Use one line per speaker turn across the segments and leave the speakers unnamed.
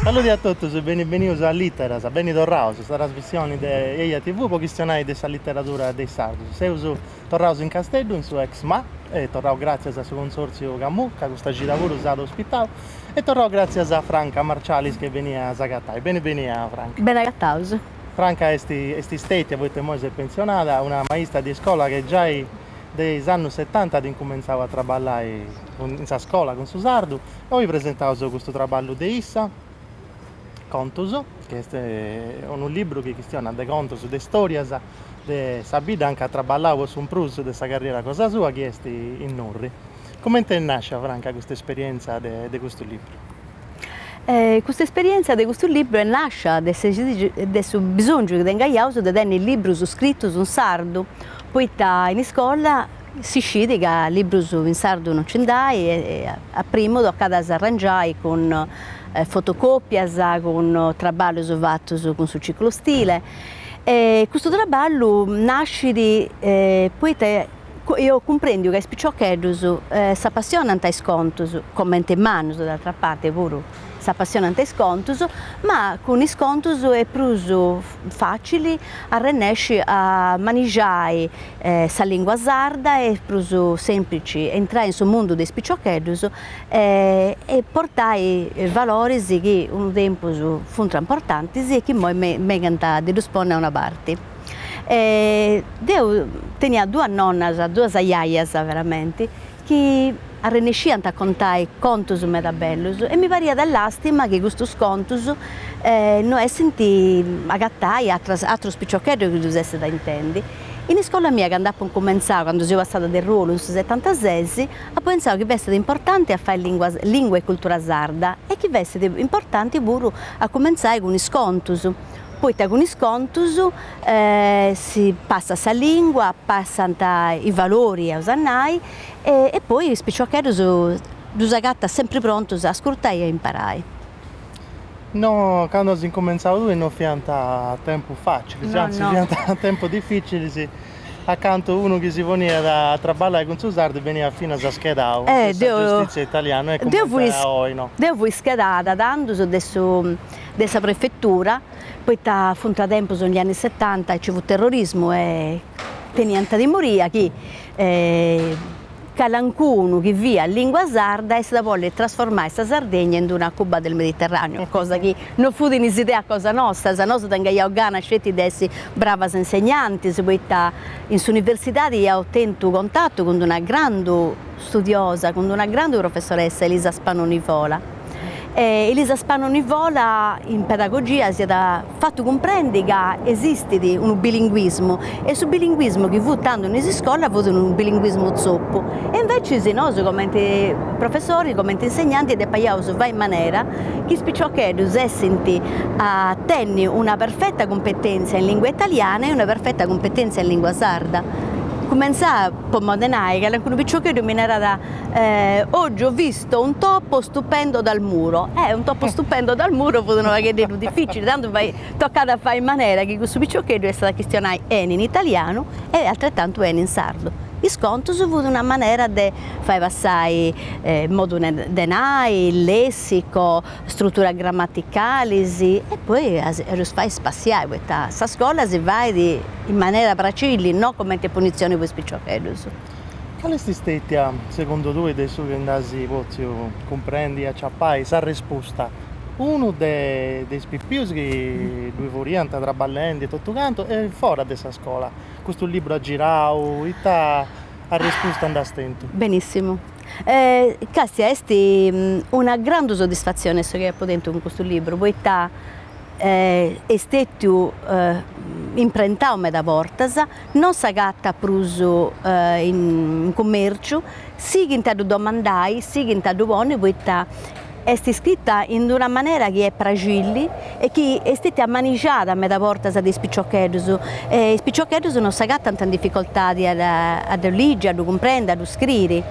Saludi a totus e beni benius a Literas, beni torraus, sa trasmissioni de Eja TV po chistionai de sa literadura de is sardus. Seus torraus in Casteddu, in su Ex Ma, e torraus gràtzias a su Consortziu Camus, ca custa cida puru s'at ospitau, e torraus gràtzias a Franca Marcialis chi est benia a s'agatai. Beni benia Franca.
Beni agataus.
Franca est est stetia, poita imoi s'est pentzionada, una maista de iscola chi giai de is annus setanta at incumentzau a traballai in sa scola cun su sardu e oi presentaus custu traballu de issa, Contus, chi est unu libru chi chistionat de contus, de storias de sa bidda anca at traballau po su prus de sa carriera cosa sua chi est in Nurri. Cumenti est nascia, Franca, custa esperienza de custu libru?
Custa esperienza de custu libru est nascia de de su bisongiu chi tengaiaus de tenni librus scritus in sardu, poita in iscola si scit ca librus in sardu non nci nd'at e a primu tocat a s'arrangiai cun fotocopias, cun traballus fatus cun su ciclostile e custu traballu nascit poita eus cumprendiu ca is piciocheddus s'apassionant a is contus, comente is mannus d'altra parte puru s'apassionant a is contus, ma cun is contus est prus facili arrennesci a manixai sa lingua sarda, est prus semplici intrai in su mundu de is piciocheddus e portai valoris chi unu tempus funt importantis e chi immoi megant de ddus ponni a una parti. Deu tenia duas nonnas, duas aiaias veramenti, chi arrennesciant a contai contus meda bellus e mi pariat lastima chi custus contus no essint agatai atras atrus piciocheddus chi ddus essint a intendi. In iscola mia candu apu incumentzau, candu seu passada de ruolu in su setantases, apu pentzau chi fessit importanti a fai lingua lingua e cultura sarda e chi fessit importanti puru a cumentzai cun is contus, poita cun is contus si passat sa lingua, passant i valori eus a nai e poi is piciocheddus ddus agatas sempri prontus a ascurtai e a imparai.
No, candu as incumentzau tui no fiant tempus facilis, antzis fiant tempus dificilis acantu unu chi si poniat a traballai cun su sardu beniat finas schedau de sa giustizia italiana, no est cumenti a oi no.
Deu fui schedada tandus de su de sa prefettura, poita funt tempus in gli anni settanta e ci fut terrorismu e teniant timoria chi calancunu chi fiat lingua sarda essit a bolli trasformai sa Sardegna in d'una Cuba del Mediterraneo, cosa chi no fut in is ideas cosa nostras, nosu tengaiaus gana sceti de essi bravas insegnantis, poita in s'universidadi ia otentu contatu cun d'una grandu studiosa, cun d'una grandu professoressa, Elisa Spano Nivola. E Elisa Spano Nivola in pedagogia s'iat fatu cumprendi ca esistit unu bilinguismu e su bilinguismu chi fut tandu in is iscolas fut unu bilinguismu tzopu e invecis nosu cumenti professoris, cumenti insegnanti depaiaus fai in manera chi is piciocheddus essint a tenni una perfetta cumpetenzia in lingua italiana e una perfetta cumpetenzia in lingua sarda. Cumentzà po modu 'e nai, calincunu piciocheddu mi narat Oggi ho visto un topo stupendo dal muro. Eh, un topo stupendo dal muro fut unu pagheddeddu dificili, tandu fai, tocat a fai in manera chi cussu piciocheddu essat a chistionai 'eni in italianu e atretantu 'eni in sardu. Is contus fut una manera de fai passai modu de nai, lessico, struturas grammaticalis e poi a ddus fai spassiai, poita sa scola si fait in manera pracilli, no cumenti punitzioni po is piciocheddus.
Cali est stetia, segundu tui, de su chi nd'as potziu cumprendi e aciapai, s'arrespusta, unu de is pipius chi ddui furiant traballendi e totu cantu e fora de sa scola, custu libru at girau, ita arrespusta nd'as tentu?
Benissimu. Castia, est una grandu soddisfatzioni su chi apu tentu cun custu libru, poita est stetiu imprentau meda bortas, non s'agatat prus in cummerciu, sighint a ddu domandai, sighint a ddu ponni poita est scrita in d'una manera chi est praxilli e chi est stetia manixada meda bortas de is piciocheddus e is piciocheddus non s'agatant in dificoltadi a ddu ligi, a ddu cumprendi, a ddu scriri.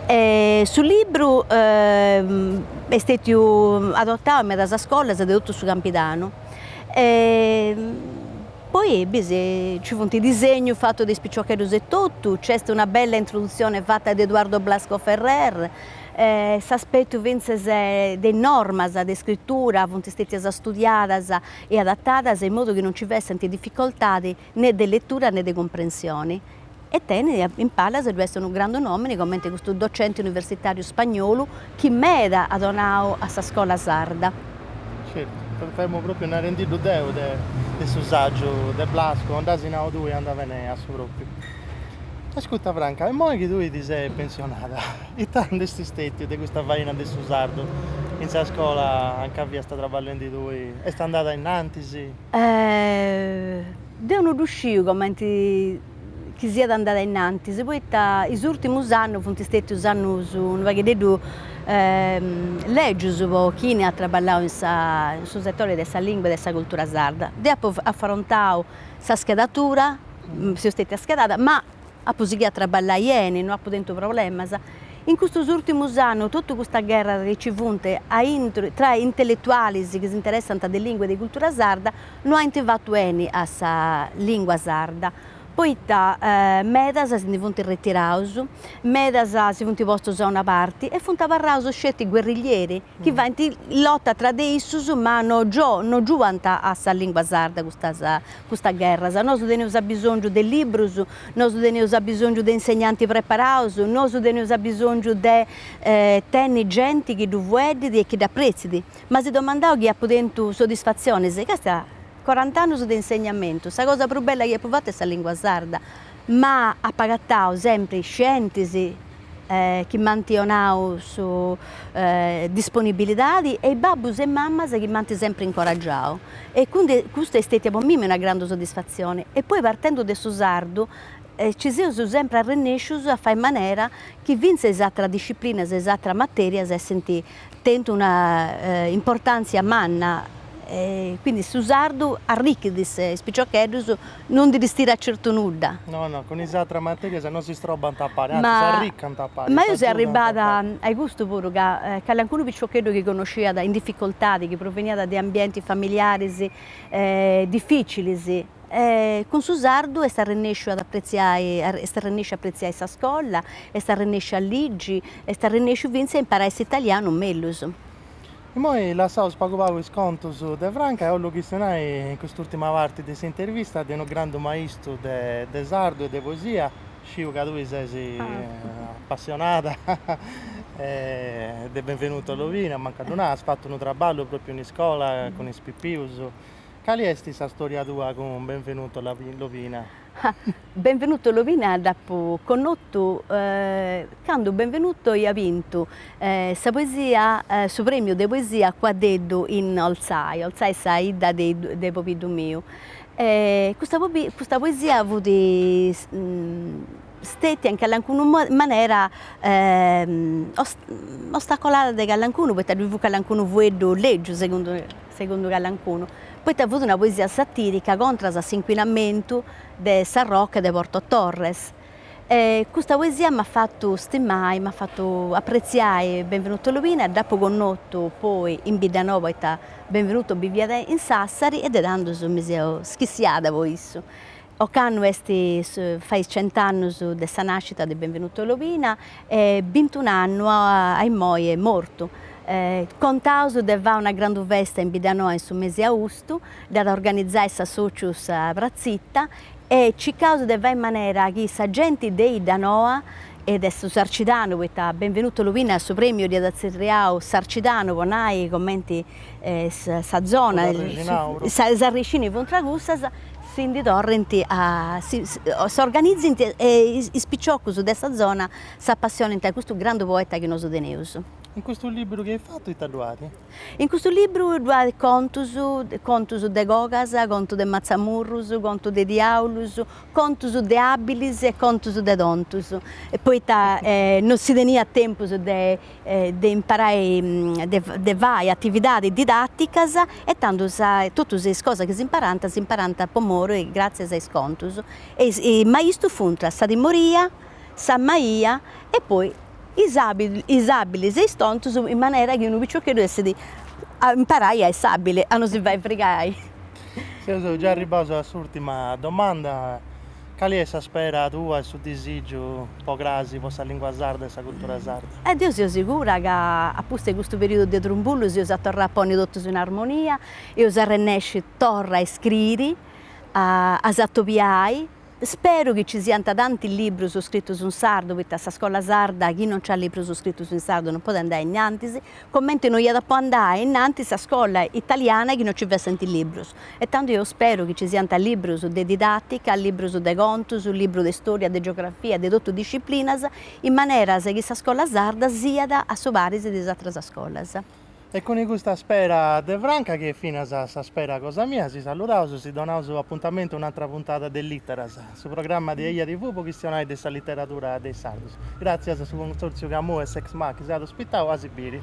E su libru est stetiu adotau in medas scolas de totu su Campidanu e Poi bis ci funt disegnus fatus de is piciocheddus etotu, nc'est una bella introduzione fata de Eduardo Blasco Ferrer. S'aspetu fintzas de is normas de scritura funt stetias studiadas e adatadas in modu chi non nci fessint dificoltadi ne de letura ne de cumprensioni. E tenit in palas ddu est unu grandu nomini comente custu docenti universitariu spagnolu chi meda at donau a sa scola sarda.
Certu, femu propriu narendiddu deu de su saggiu de Blasco, dd'as nau tui andat bene a su propriu. Ascurta Franca, immoi chi tui ti ses pensionada, ita nd'est stetiu de custa faina de su sardu in sa scola anca fiast traballendi tui? Est andada innantis?
Deu no ddu sciu cumenti chi siat andada innantis, poita is urtimus annus funt stetius annus unu paghededdu lègius po chini at traballau in sa in su settori de sa lingua e de sa cultura sarda. Deu apu afrontau sa schedatura, seu stetia schedada, ma apu sighiu a traballai 'eni, no apu tentu problemas. In custus urtimus annus totu custa gherra chi nci funt aintru tra intelletualis chi s'interessant de lingua e de cultura sarda no ant fatu 'eni a sa lingua sarda, poita medas si ndi funt retiraus, medas si funt postus a una parti e funt abarraus sceti guerriglieri chi faint lota tra de issus ma no no giuant a sa lingua sarda custas custas gherras. Nosu teneus abisongiu de librus, nosu teneus abisongiu de insegnanti preparaus, nosu teneus abisongiu de tenni genti chi ddu fueddit e chi dd'apretzit. M'as domandau chi apu tentu soddisfatzionis, castia, corant'annus de insegnamentu, sa cosa prus bella chi apu fatu est sa lingua sarda, ma apu agatau sempri scientis chi m'ant 'onau su disponibilidadi e babbus e mammas chi m'ant sempri incoragiau e quindi custa est stetia po mimi una grandu soddisfatzioni e poi partendu de su sardu Ci seus sempri arrennescius a fai in manera chi fintzas is atras disciplinas e is atras materias essint tentu una importantzia manna, quindi su sardu arrichit is piciocheddus, non ndi ddis tirat certu nudda.
No no, cun is atras materias non si strobant a pari, antzis s'arricant a pari.
Ma eo seu arribbada a custu puru ca calincunu piciocheddu chi connosciat in dificoltadi, chi proveniat de ambientis familiaris dificilis, E cun su sardu est arrennesciu at apretziai, est arrennesciu a apretziai sa scola, est arrennesciu a ligi, est arrennesciu fintzas a imparai s'italianu mellus.
Immoi lassaus pagu pagu is contus de Franca e 'ollu chistionai in cust'urtima parti de s'intervista de unu grandu maistu de sardu e de poesia, sciu ca tui ses apassionada de Benvenuto Lobina, mancu a ddu nai, as fatu unu traballu propriu in iscola cun is pipius Cali est sa storia tua cun Benvenuto Lobina?
Benvenuto Lobina dd'apu connotu candu Benvenuto iat bintu sa poesia, su premiu de poesia Cuadeddu in Olzai, Olzai est sa 'idda de pobiddu miu. Custa custa poesia fut stetia in calincuna manera ostacolada de calincunu, poita ddui fut calincunu fueddu lègiu segundu segundu calincunu, poita fut una poesia satirica contras a s'incuinamentu de sa rocca de Porto Torres. E custa poesia m'at fatu stimai, m'at fatu apretziai Benvenuto Lobina, dd'apu connotu poi in Biddanoa poita Benvenuto biviat in Sassari e de tandus mi seu schissiada po issu. Ocannu est fait cent'annus de sa nascita de Benvenuto Lobina e bintun'annu a immoi est mortu. Contaus de fai una grandu festa in Biddanoa in su mesi austu, dd'at a organizai s'associu Sa Pratzita e circaus de fai in manera chi sa genti de 'Iddanoa e de su Sarcidanu, poita Benvenuto Lobina su premiu dd'iat tzerriau Sarcidanu po nai cumenti sa zona, is arrexini funt cussas, si ndi torrint a, s'organizint e is piciocus de sa zona s'apassionint a custu grandu poeta chi nosu teneus.
In custu liburu chi as fatu ita ddu at?
In custu liburu ddu at contus, contus de cogas, contus de matzamurrus, contus de diaulus, contus de abilis e contus de tontus, poita non si teniat tempus de de imparai, de fai atividadis didaticas e tandus totus is cosas chi s'imparant s'imparant po mori e gratzias a is contus e is maistus funt sa timoria, sa maia e poi is is abilis e is tontus in manera chi unu piciocheddu essit a imparai a essi abili, a non si fai frigai.
Seus giai arribbaus a s'urtima domanda. Cali est sa spera tua e su disìgiu po crasi po sa lingua sarda e sa cultura sarda?
E deu seu sigura ca a pustis de custu periodu de trumbullus eus a torrai a ponni totus in armonia, eus a arrennesci torra a iscriri, a s'atobiai Speru chi ci siant tanti librus scritus in sardu, poita sa scola sarda chi non nc'at librus scritus in sardu non podit andai innantis, comenti non iat a podi andai innantis sa scola italiana chi non ci fessint librus. E tandu deu speru chi ci siant librus de didatica, librus de contus, librus de storia, de geografia, de totu disciplinas, in maneras chi sa scola sarda siat a su paris de is ateras scolas.
E cun custa spera de Franca, chi est finas sa spera cosa mia, si saludaus, si donaus apuntamentu a un'atra puntada de Literas, su programma de Eja TV po chistionai de sa literadura de is sardus. Gràtzias a su Consortziu Camus e s'Exmà chi s'at ospitau, a si biri.